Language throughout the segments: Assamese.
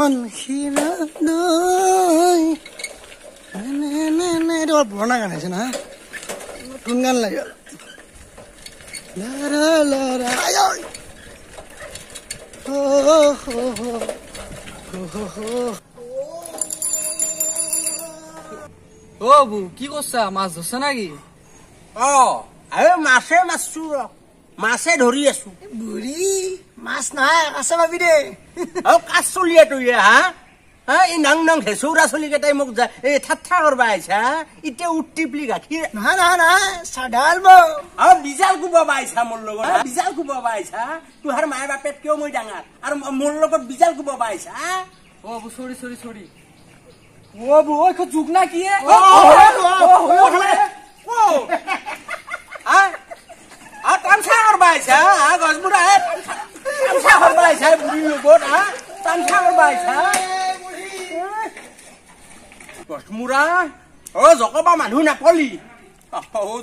সোৱণশিৰা নৈ। নে এইটো অলপ পুৰণা গান হৈছে না, নতুন গান লাগে। অ বু, কি কৰছা? মাছ ধৰছা নেকি? অ, এই মাছে মাৰছো ৰ, মাছে ধৰি আছো। বুঢ়ী, মাছ নহয়, কাছ পাবি দে। অ, কাছ চলিয়া তই হা হা এই নাং নাং হেচৌৰা চলি কেইটাই মোক এই ঠাট্টা কৰবা আহিছা। এতিয়া উঠি গাখীৰ নহয় নহয় নহয়, চাধাল। অ, বিজাল কোবাব আহিছা মোৰ লগত, বিজাল কোবাব আহিছা। তোহাৰ মায়ে বাপেতকেও মই ডাঙৰ আৰু মোৰ লগত বিজাল কোবাব আহিছা। অ বু, চৰি চৰি চৰি। অ বু, ঐ জোক না কি? তামচা কৰবা আহিছা গছমূৰা, তামচা কৰবা আহিছা বুঢ়ীৰ লগত, হা, তামচা কৰবা আহিছা গছমূৰা। অ, জকবা মানুহ নাপলি। অ,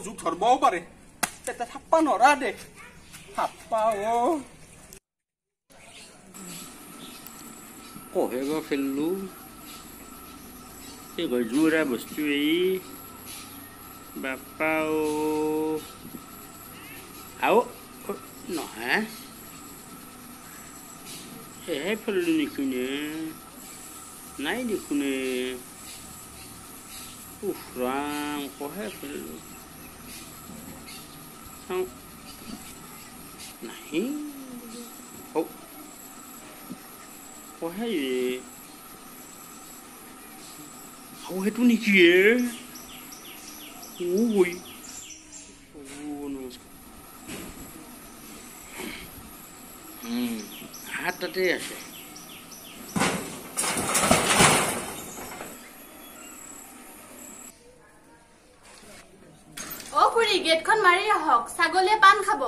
জোক ধৰবও পাৰে, তেতিয়া থাকবা নৰা দে, থাকবা। অ, কহে বা ফেললো এই গজমূৰা বস্তু এই, বাপ্পা। অ, আৰু নহয়, এহে ফেললো নেকি নে? নাই দেখোন। উফ ৰাম, কহে ফেললো? চাওঁ, নাহি। অ, কহে আৰু সেইটো নেকি এ? ঐ, হাত তাতে আছে। অ খুৰী, গেটখন মাৰি আহক, ছাগলীয়ে পাণ খাব।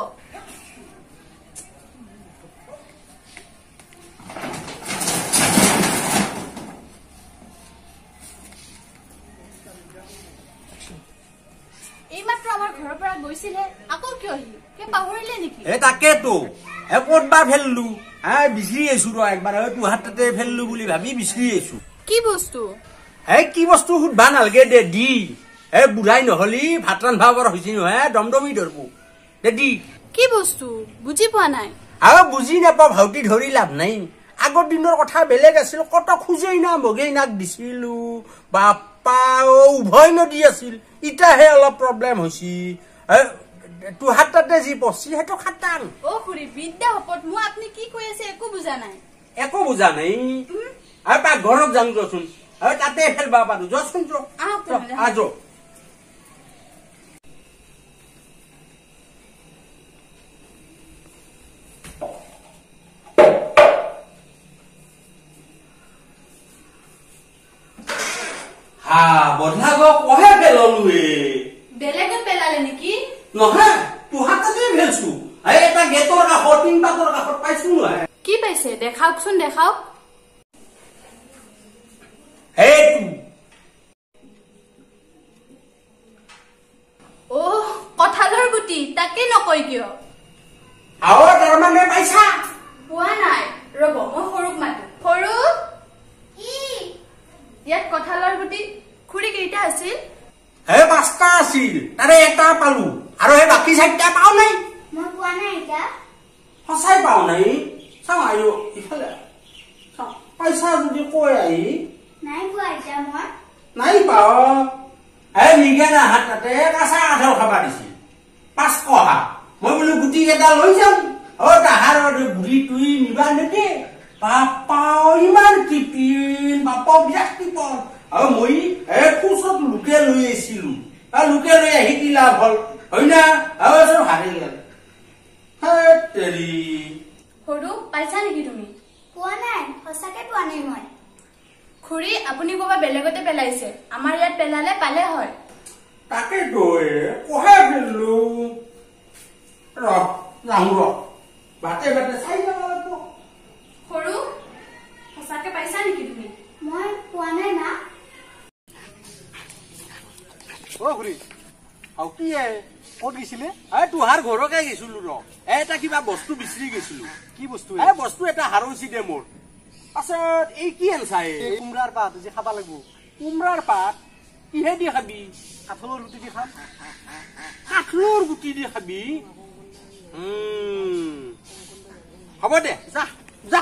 এইমাত্ৰ আমাৰ ঘৰৰ পৰা গৈছিলহে, আকৌ কিয় আহিল? কিয়, পাহৰিলে নেকি? এ, তাকেতো, এ ক'ত বা ফেললো হা, বিচাৰি আহিছো ৰ একবাৰ। তোহাৰ তাতে ফেললো বুলি ভাবি বিচাৰি আহিছো। কি বস্তু? হে, কি বস্তু সুধবা নালগে দে, দি। এ, বুঢ়াই নহলি ভাত ৰান্ধবা পৰা হৈছে নহয়, দমদমি ধৰব দে, দি। কি বস্তু বুজি পোৱা নাই। আৰু বুজি নাপাওঁ, ভাউটি ধৰি লাভ নাই। আগৰ দিনৰ কথা বেলেগ আছিল। কত খোজেই না বগেইনাক দিছিলো, বাপ্পা, উভয় নদী আছিল। ইতাহে অলপ প্ৰব্লেম হৈছে। তোহাৰ তাতে যি পৰছি সেইটো খাটাং। অ খুৰী, বিদ্যা শপত, মই আপুনি কি কৈ আছে একো বুজা নাই। একো বুজা নাই? আৰু পাকঘৰত যাওঁ যোৱাচোন, আৰু তাতে ফেলবা পাৰো, যোৱাচোন। আহ, যো। হা, বদলা গ, কহে পেললো এ? বেলেগত পেলালে নেকি? নহয়, তোহাৰ তাতে ফেলছো। এই এটা গেটৰ কাষত, তিন পাতৰ কাষত পাইছো নহয়। কি পাইছে? দেখাওকচোন, দেখাওক। সেইটো। অ, কঁঠালৰ গুটি, তাকে নকয় কিয়? আৰু তাৰমানে পাইছা? পোৱা নাই। ৰ'ব, মই সৰুক মাতো। সৰু, ইয়াত কঁঠালৰ গুটি খুৰী কেইটা আছিল? হে, পাঁচটা আছিল, তাৰে এটা পালো আৰু সেই বাকী চাৰিটা পাও নাই। মই পোৱা নাই এতিয়া। সঁচাই পাও নাই? চাওঁ, আয়ো ইফালে চাওঁ, পাইছা যদি কৈ আহি। নাই পোৱা এতিয়া মই। নাই পাও? হে, নিগেনা হাত তাতে কাঁচা কাঠল খাবা দিছিল 5 কহা। মই বোলো গুটি কেইটা লৈ যাম। অ, তাহাৰ বুঢ়ী তুই নিবা নিদে। বাপ্পা, ইমান টিপিন, বাপ্পা, বিৰাট টিপন। আৰু মই এ কোচত লোকে লৈ আহিছিলো, আৰু লোকে লৈ আহি কি লাভ হ'ল, হয় না? আৰু চব হাৰি গ'ল তেৰি। সৰু, পাইছা নেকি তুমি? পোৱা নাই, সঁচাকে পোৱা নাই মই। খুৰী, আপুনি ক'ৰবাত বেলেগতে পেলাইছে। আমাৰ ইয়াত পেলালে পালে হয়। তাকেতো, কহে ফেললো? ৰ, যাওঁ ৰ, বাটে বাটে চাই যাব লাগিব। সৰু, সঁচাকে পাইছা নেকি তুমি? মই পোৱা নাই মা। অ খুৰী, আৰু কি এ? ক'ত গৈছিলে? এই তোহাৰ ঘৰকে গৈছিলো ৰ, এটা কিবা বস্তু বিচাৰি গৈছিলো। কি বস্তু? এই বস্তু এটা হাৰৈছি দে মোৰ। পাছত এই কি আনছা? এই কোমৰাৰ পাত যে খাব লাগিব। কোমৰাৰ পাত কিহে দি খাবি? কাঠলৰ গুটি দি খাম। কাঠলৰ গুটি দি খাবি? হ'ব দে, যা যা।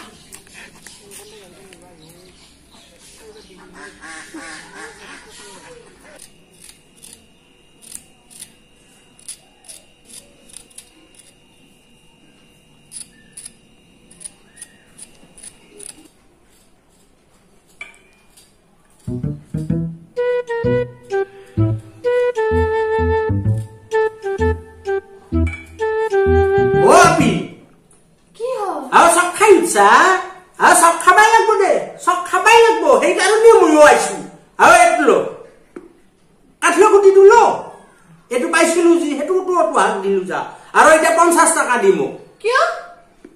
চব খাবাই লাগব দে, চব খাবাই লাগব, সেইকাৰণে ময়ো আহিছো। আৰু এইটো ল, কাঠলৰ গুটিটো ল, এইটো পাইছিলো যি সেইটোতো হাত দিলো যা। আৰু এতিয়া 50 টকা দি মোক। কিয়?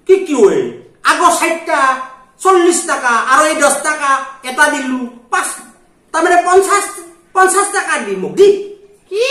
কি কিয়? আগৰ 4টা 40 টকা আৰু এই 10 টকা এটা দিলো 5, তাৰমানে 50 টকা দি মোক দি। কি?